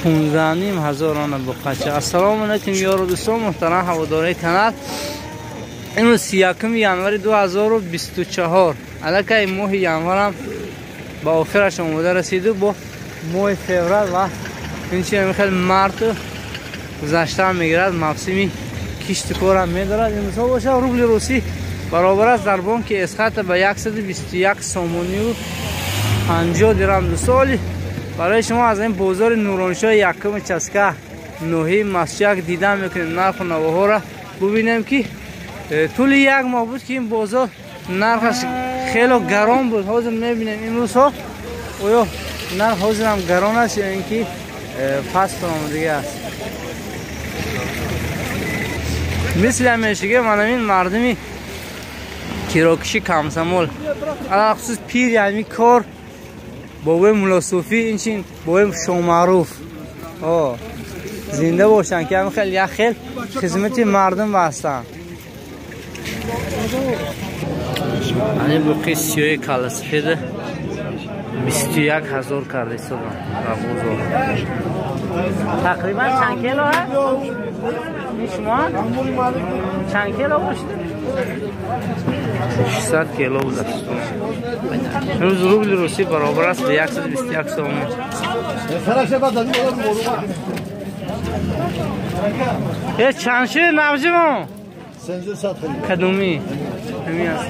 15,5 ҳазор она буқача. Ассалому алайкум, ёру дӯстон, муҳтарам ҳаводораи канал. Имрӯз 31 январи 2024. Аллакай моҳи январам ба охираш омода расиду, бо моҳи феврал ва инчунин хел марту гузаштаам мегирад, мавсими кишту корам медорад. Имрӯзҳо боша, рубли русӣ баробар аст дар бонки Эсхата ба 121 сомонию 50 дирам. Дӯстоли, барои шумо аз ин бозори Нуроншоҳи якуми часка, ноҳияи Мастчоҳ, дида мекунем нарху навоҳоро. Бубинем, ки тӯли як моҳ буд, ки ин бозор нархаш хело гарон буд. Ҳозир мебинем, имрӯзҳо оё нарх ҳозирам гарон аст ё ин ки паст омадагӣ аст. Мисли ҳамешагӣ, манамин мардуми кирокиши комсомол, алахусус пири ҳамин кор, бобои Муллосуфӣ, инчин бобои Шомаъруф зинда бошанд, ки ҳамин хел як хел хизмати мардум ҳастанд. Ани буқи сиёи каласафеда 21 ҳазор карда истодам дар бозор. Тақрибан чанд кило ҳаст? Шумо чанд кило бошед? 600 кило будааст. Имрӯз рубли русӣ баробар аст ба 121 сомон. Э, чанд шуд, навҷимон? Кадуми ҳамин аст?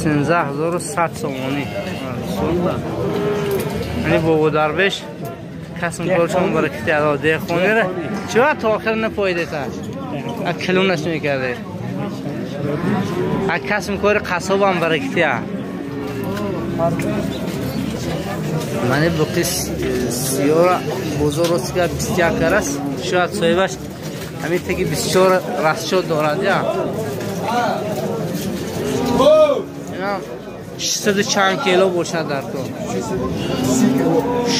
13 100 сомонӣ. Ани бобо Дарвеш, касм коршон баракати Алло. Деҳқонера чива то охир напоидета, а килонаш мекарде, а касм кори қассобам баракатия. Мани буқи сиёра бозор ростига 21 караст. Шояд соҳибаш ҳамин теги 24 расчёт дорад. Я шишсаду чанд кило бошад, дар то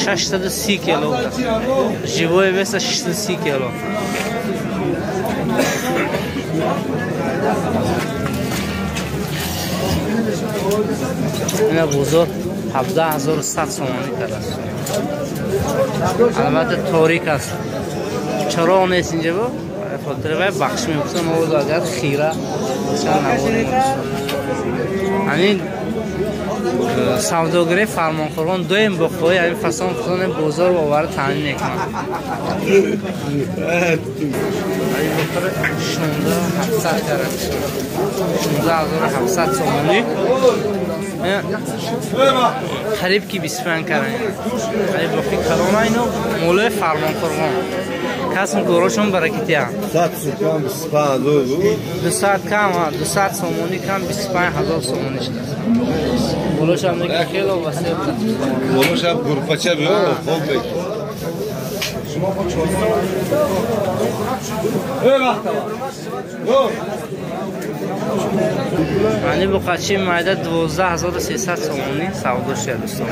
630 кило, живое веса 630 кило. Ина бозор 17 100 сомонӣ кардааст. Албатта, торик аст, чароғ нест инҷа, бо хотири вай бахш мепурсам. Овоз агар хира чанд наворем. Ҳамин савдогари Фармонқурбон доим боқҳои ҳамин фасон фасони бозор бовара таъмин мекунанд. 16 700 карад, 16 700 сомонӣ, қариб ки 25 каран. Боқи калона ино молои Фармонқурбон, касм корошон баракатия. 200 кам, 200 сомонӣ кам, 25 ҳазор сомонӣ шудааст. Болошам хело васеъ. Болошам гурпача биё, хоб бек. Ани буқачи майда 12 300 сомонӣ савдо шуда, дӯстон.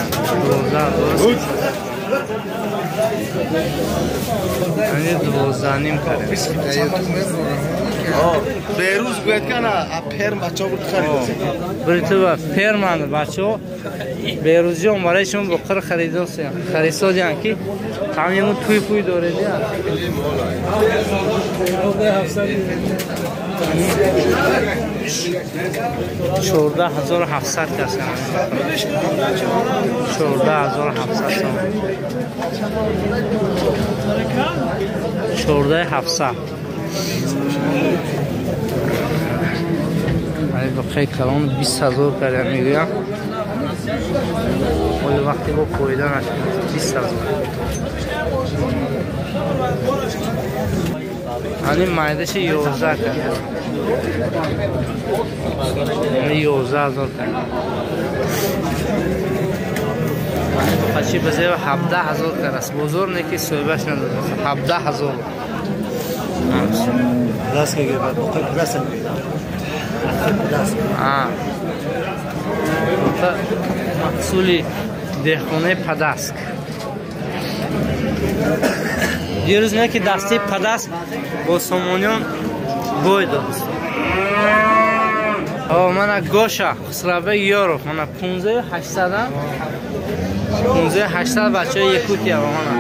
12 300, ани 12,5 кардем. Берӯз гӯяд, ки ана Перм бачаҳо бурд, харид. Бритува Перманд бачаҳо, Берӯзҷон, барои шумо боқир харидсодиям, ки ҳамему туй пуй доред. 14 700 кас, 14 700 сом, 14 700. Боқаи калон 20 ҳазор кардам, мегӯям, оё вақте бо фоида нашуд, 20 ҳазор. Ани майдаши 11 кард, 11 ҳазор кард. Боқачи ба зева 17 ҳазор кард. Бозор не, ки соҳибаш надод, 17 ҳазор. Даст мегирад, даст. Маҳсули деҳқонаи Падаск. Дирӯз не, ки дастаи Падаск бо Сомониён бой дод. Мана гоша Хусравбек Ёров, мана 15 800. 15800 бачаи якутия вона.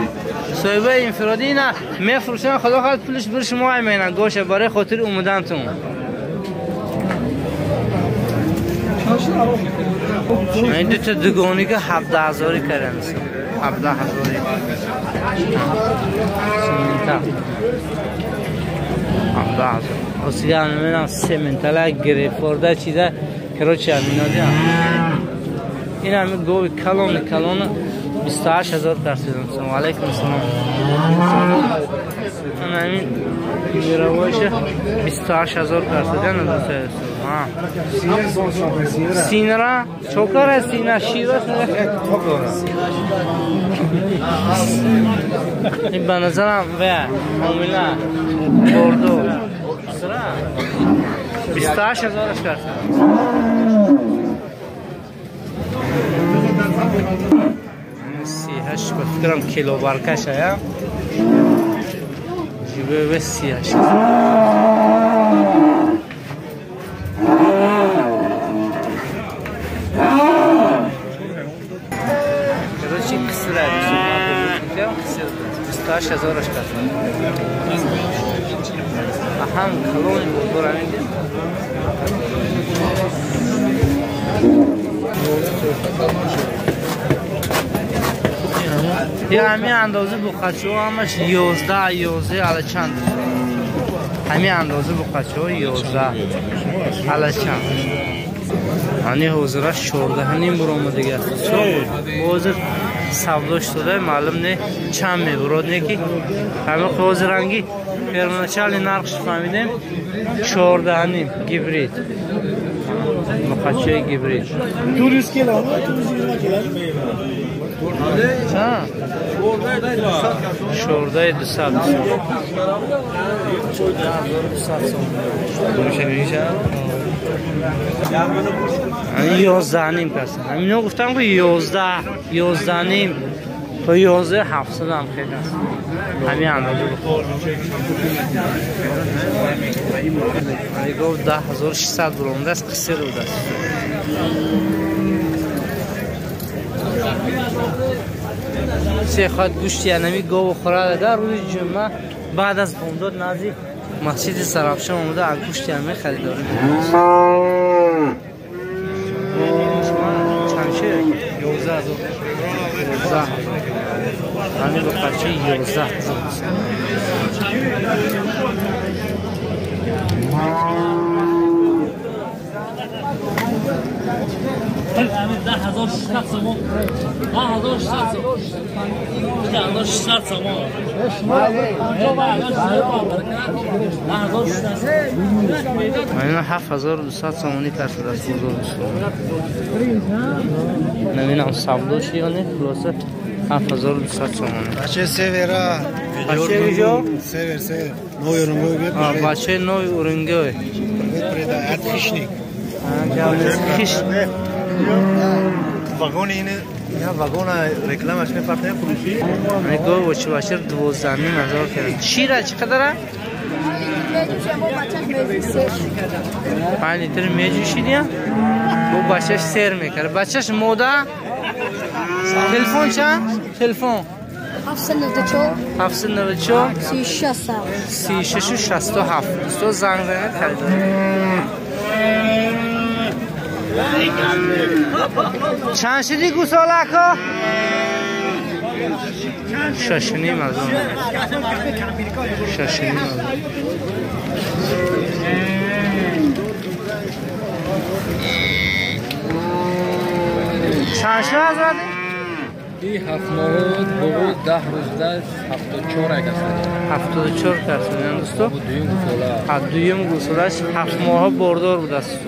Соҳиби инфиродӣ ина мефурӯшанд, худо хоҳад пулиш бир шумо мемонад гоша барои хотири умудантон. این دو تا دوگانی که 17,000 کردن 17,000 سیمنتال 17,000 اصلا میبینم سیمنتال گریفورده چیزه کروچه همینا این همه گوی کلون کلون 28,000 ترسیدم. سلام علیکم. سلام. این همین میروایشه 28,000 ترسیدن. سینرا چوکر سینا شیرا این به نظرم و حامله بردو 28,000 کرد. 38 به فکرم کیلو برکش ها جیبه به 38. Короче, қисра 28,000 کرد. هم کلون بود برمیده. یه همین اندازه بخچه ها همش 11 علی چند، همین اندازه بخچه ها 11 علی چند. ҳани ҳозира 14.5 бурома дига. Ҳозир савдо шуда маълум не чанд мебурод не ки ҳама ҳозиранги первоначальный нархш фаҳмидем 14.5 гибрид. Муқачаи гибрид. 400 кило, 420 кило. Чанд? 14,200. 14,200 сом. 11.5 каса. Ҳамино гуфтам ки 11, 11.5 то 11,700 ҳам хел аст. Ҳамин андоза бухор. Гов 10,600 буромадааст, қисир будааст. Се хоҳад гӯшти анами гову хӯрад агар рӯзи ҷумъа баъд аз бомдод назди масҷиди Сарафшон омада аз гӯшти ами харидорӣ мекунад. Чанд шуд? 11,000. 11,000. Ҳамин бухарчаи 11,000. 10,600 сомон. 10,600 сомон. 10,600 сомон. Ман 7,200 сомонӣ кардааст бозор дӯстон. Намедонам савдо шуд ё не, хулоса 7,200 сомонӣ. Бачаи севера. Бачаи куҷо? Север, север. Новый Уренгой. Бачаи Новый Уренгой. Хищник. Хищник. Вагони ине, я вагона рекламаш не партия фурӯшӣ. Мегӯ вочи бачар 12,500 кард. Шира чӣ қадара? 5 литр меҷӯшидия? Бо бачаш сер мекард. Бачаш мода? Телефон чанд? Телефон 794 794 36 36 67. Дӯсто занг занед харидорӣ. Чанд шуди гӯсолако? 6,500. 6,500. Чанд шуд ҳазрат? И ҳафт моҳ бугу 10 рӯзда 74 касад. 74 касад, дӯсто? Дуюм гӯсолаш 7 моҳ бордор будааст.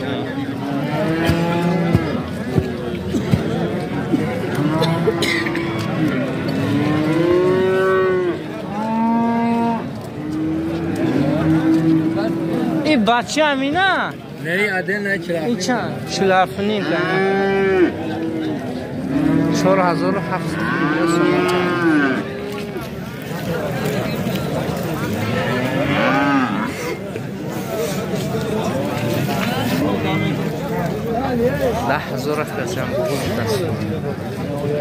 ин бача амина? Не, адел не, 47. Ин чанд? 47.5. 4750 сомон. 10,000 касам бугу будааст. Мане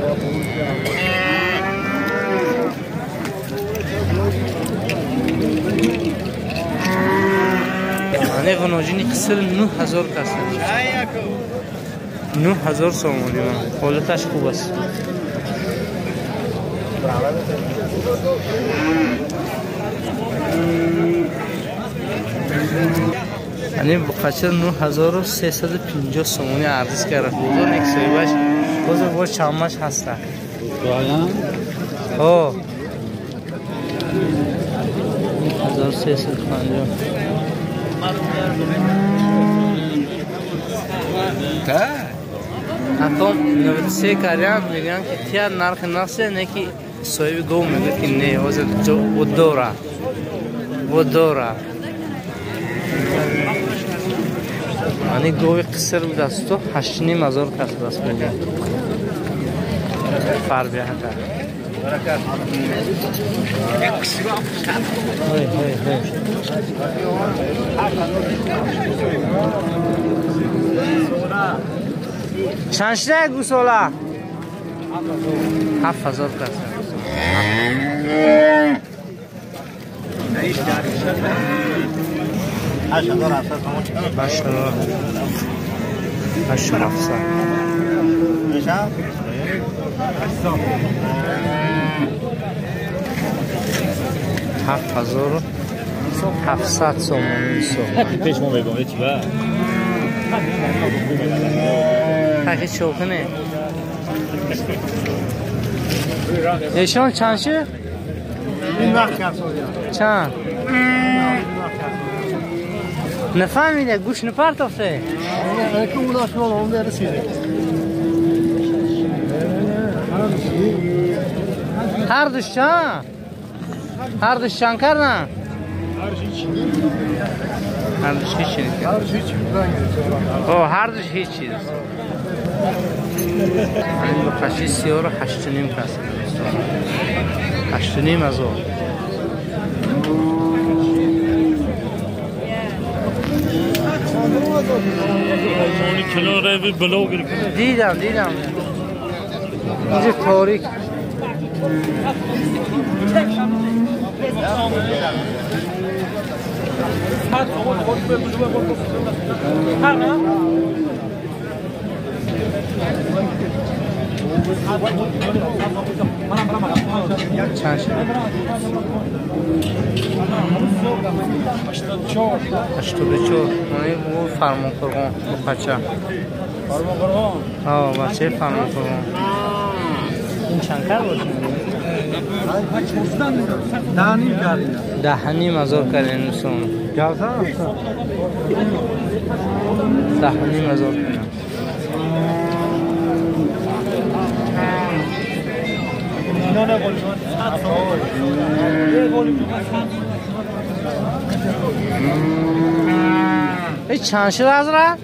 ғуноҷини қиср 9000 кас. 9000 сомонӣ ман. Ҳолаташ хуб аст. Ани буқача 9350 сомонӣ арзиш кард. Бозор нек соҳибаш бозор бо чамаш ҳаста. Ҳо. 9350. Ҳатто 93 карян мегӯянд ки тия нархи нафсе, не ки соҳиби гов мегӯяд ки не, ҳозир дора. Дора. Ани гови қиср будааст, то 8500 кас будааст мегӯяд. Фарбиҳата. Ҳой, ҳой, ҳой. Чанд шуда гӯсола? 7000 кас. 8700. 7700 сомонӣ со. Таки чокне. Эшон чанд шуд? Чанд? Нафаҳмида, гӯш напартофте? Ҳардуш чанд? Ҳардуш чанд кардан? Ҳардуш ҳеч чиз. О, ҳардуш ҳеч чиз. Қаши сиёру 8.5 кас. 8.5 ҳазор. Дидам, дидам. Инҷо торик. Чанд шуд? 84. Мани ӯ Фармонқурғон буқача. Фармонқурғон? Ҳа, бачаи Фармонқурғон. Ин чанд кар бошад? 10.5 ҳазор кардем дӯстон. 10.5 ҳазор кардем. Эй, чанд шуд ҳазрат?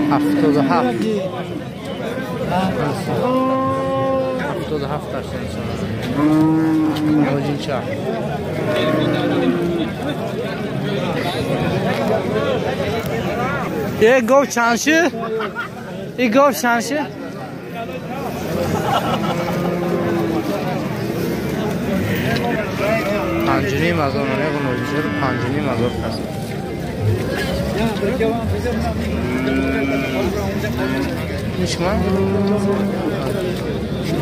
77. 77 ташкил. Оҷинча. Э, гов чанд шуд? И гов чанд шуд? 5.5 ҳазор мегӯям, 5.5 ҳазор кас. Нишма?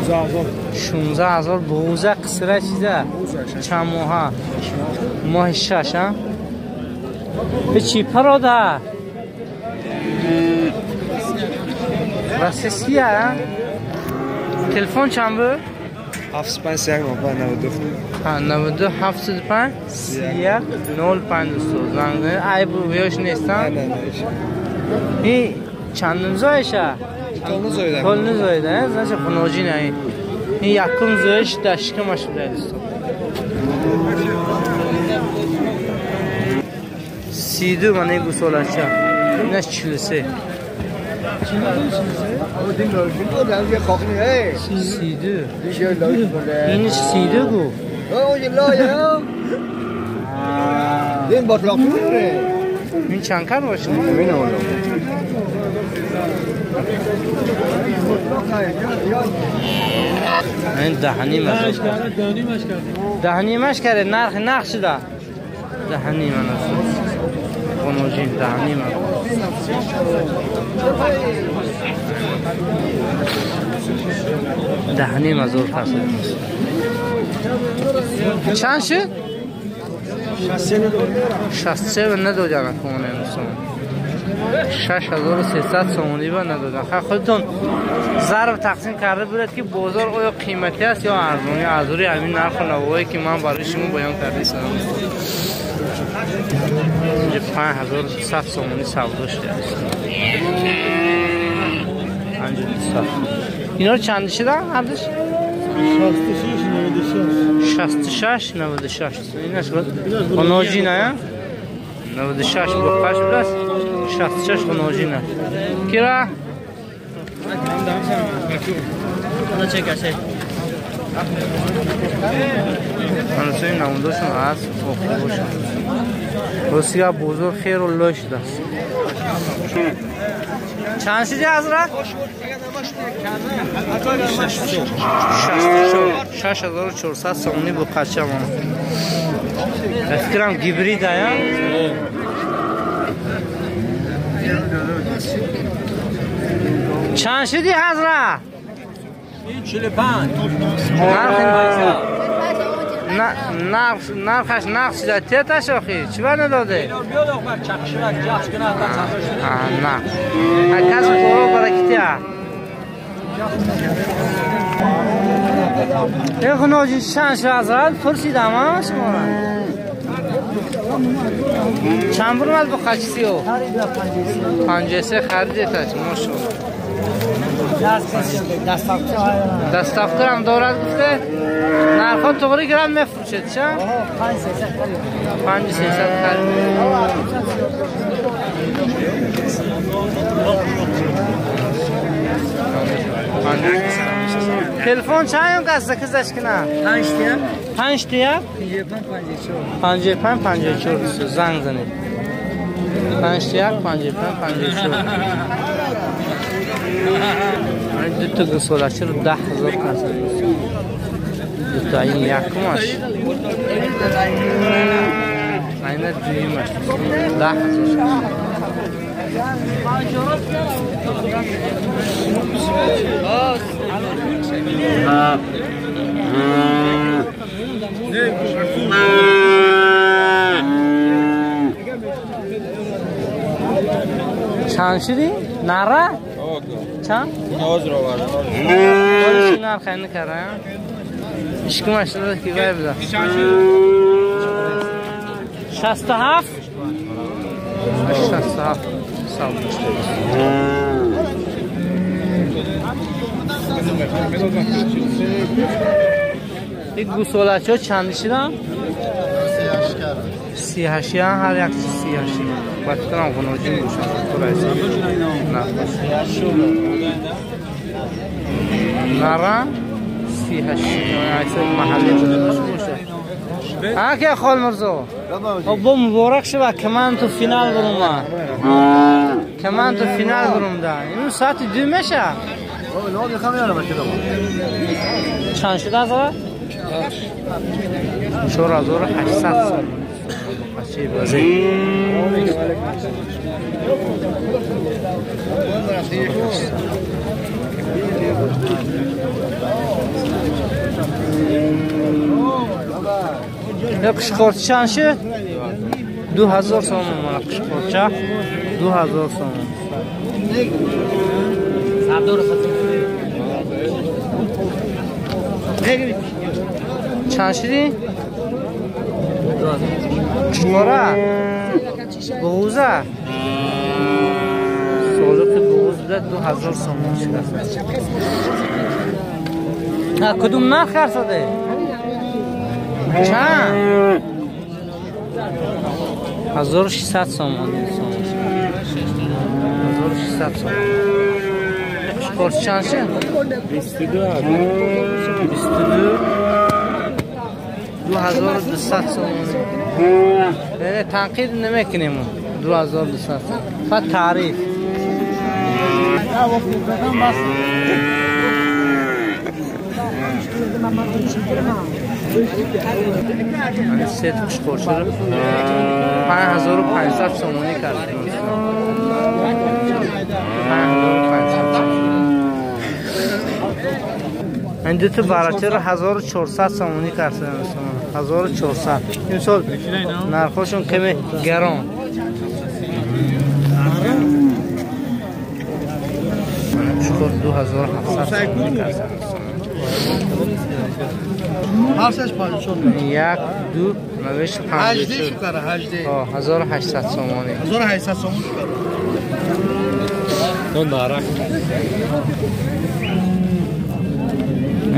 16 ҳазор буза қисра чиза? Чанд моҳа? Моҳи 6, а? Чӣ парода? Россия, а? Телефон чанд буд? 75 31 05 92. Ҳа, 92 75 31 05 дӯсто. Занг занед. Айб ёш нестан? Не, не, не. Ин чандум зоиша? Толни зоида. Толни зоида, значит хуноҷин ин. Ин якум зоиш дар шикамаш буда дӯсто. 32 мана гӯсолача. Инаш 43. 32. Инаш 32 гу. Ин чанд кар бошад? این 10.5 هزار، 10.5 کرده، نرخ نقد شده 10.5 هزار. خنوجین 10.5 هزار. 10.5 هزار پس چند شد؟ 63 ندادن خونه سوم، 6300 сомонӣ ба надодам. Худтон зарб тақсим карда буред, ки бозор оё қиматӣ аст ё арзонӣ, аз рӯи ҳамин нарху навое, ки ман барои шумо баён карда истодам. Инҷа 5200 сомонӣ савдо шудааст. 5200. Ино чанд шуда ҳардуш? 66 96. Инаш ғуноҷина, 96 бо қаш будааст, 66 ғуноҷина. Кира? Манасои намудошон аз охир бошанд. Ростига, бозор хело лой шудааст. Чанд шуди, ҳазрат? 6400 сомонӣ бо қачамон. Фикрам, гибрид ая. Чанд шуди, ҳазрат? 45. Нархаш нақд шуда, теташ охи чӣ ба надоде? На касб коро баракития. Э, хуноҷи, чанд шуд, ҳазрат? Пурсидам шумора. Чанд бурмад бо қачисиё? 53 харидетач, мошалло. Доставкаам дорад, гуфте. Нархо туғри гирам мефурӯшед, ча? 5300 харид. Телефон чанд кас закизаш кина? 5 тия 55 54. Занг занед, 5 1 55 54. Дуто гусолачиро 10 000 каса. Дуто, ин якумаш, айна дуюмаш, 10 000. Чанд шуди нара? Чанд? Нарх айни кара. Ишкумаш ки вай буда. 67, 67 савдо шуда. Ин гусолачиҳо чанди шидан? 38, ҳар як 38. Ба фикрам, ғуноҷин бошанд. Нара 38 маҳалли бошад. Ака Холмирзо, бо муборак шава, ки ман ту финал бурума, ки ман ту финал бурумда. Ину соати 2 меша. Чанд шуда аз? 4800 сом. Қачи базе. Қишқорча чанд шуд? 2000 сомон. Мана қишқорча 2000 сомон. Чанд шуди? Қишқора? Буғуза? Солиқи буғуз буда, 2000 сомон шудаст. Кудум нарх карсаде? Чанд? 1600 сомон. 1600 сомон. Қишқорча чанд шуд? 22. 2200 сомон. Танқид намекунем, 2200 фақат таъриф. Се қушқорчаро 5500 сомонӣ кард. 5500. Ин ду то барачаро 1400 сомонӣ кард. 1400. Имсол нархошон каме гарон. Қушқор 2700 сомонӣ кард. 1 2 95 1800 сомонӣ. 1800 сомонӣ.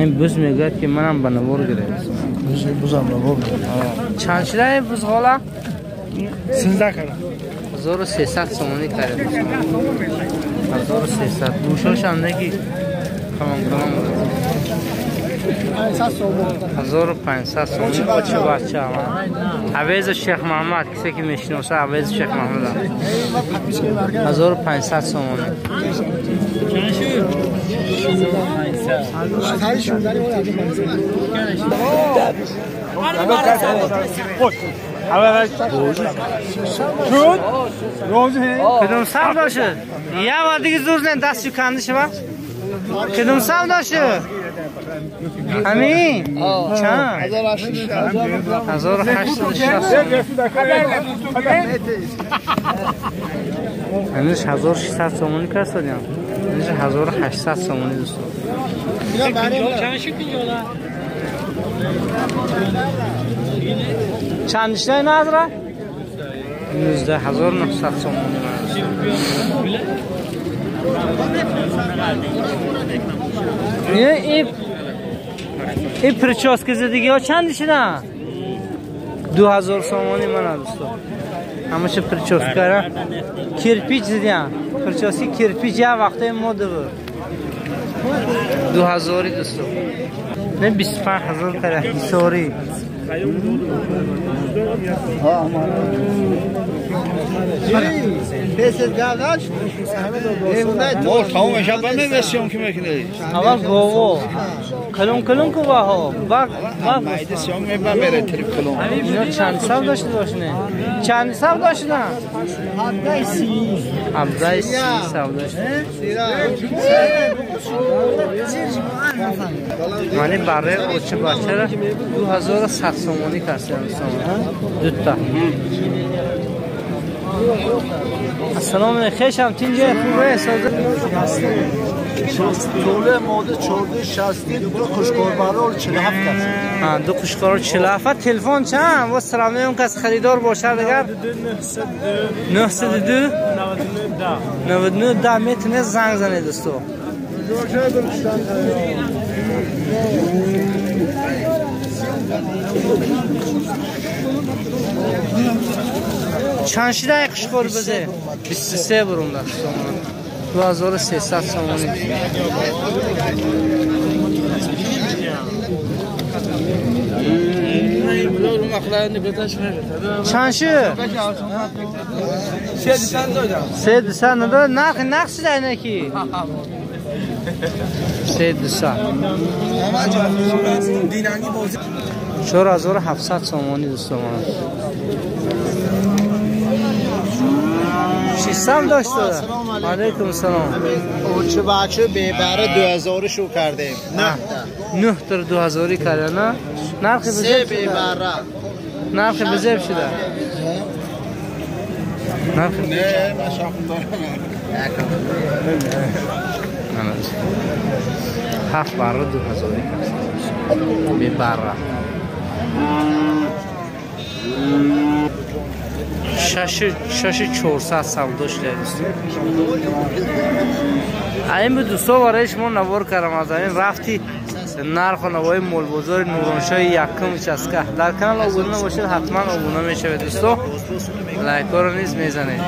Ин буз мегӯяд ки манам ба навор гирифтам. Бузам навор. Чанд шуда ин бузғола? 13 кара. 1300 сомонӣ кардем. 1300. Гӯшошам неки калон калон буд. 1500 сомонӣ бача бача. Авез Шейх Муҳаммад кисе ки мешиноса Авез Шейх Муҳаммад. 1500 сомонӣ. Кадом савдо шуд? Я бор дига зур зан даст канда шава. Кадом савдо шуд? Ҳамин? Чанд? 1860. Ҳаминаш 1600 сомонӣ касодям. Ҳаминаш 1800 сомонӣ дӯстон. Чанд иштай назра? 19900 сомонӣ. Ин прическа задигиҳо чанд шуда? 2000 сомонӣ мана дӯстон. Ҳамаша прическара кирпич задиям. Прически кирпич як вақтаи мода буд. 2000 дӯстон. Не 25000 кара ҳисорӣ. Аввал гово. Калон калон ку ваҳо. Бак бак. Ино чанд сав дошта бошне? Чанд сав доштан? 17 сав дошта. Мани барре очи бачара 2100 сомонӣ кардам сомон. Дута. Ассалому алайкум. Хешам тинҷе хубе соза. Тола мода 1460 ду қушқорбарор 47 кас. Ҳа, ду қушқорор 47. Телефон чанд? Во сравнем кас харидор бошад агар 902 99 10 метавонед занг занед дӯсто. Чанд шуда ин қушқор бизе? 23 бурунда сомон. 2300 сомонӣ. Чанд шуд? 300 надорад. Нархи нақд шуда инаки? 300. 4700 сомонӣ дӯстон. 600 дошт. Алайкум салом. Очи бача бебара 2000 шу кардем. 9 та 2000 карда, на? Нархи се бебара. Нархи безеб шуда. Нархи не, ман шахм дорам. 7 бара 2000 карда. Бебара. 6400 савдо шуда дӯстон. Ин буд дӯсто барои шумо навор кардам аз ин рафти нарху навои молбозори Нуроншоҳи якум участка. Дар канал обуна бошед, ҳатман обуна мешавед дӯсто. Лайкҳоро низ мезанед.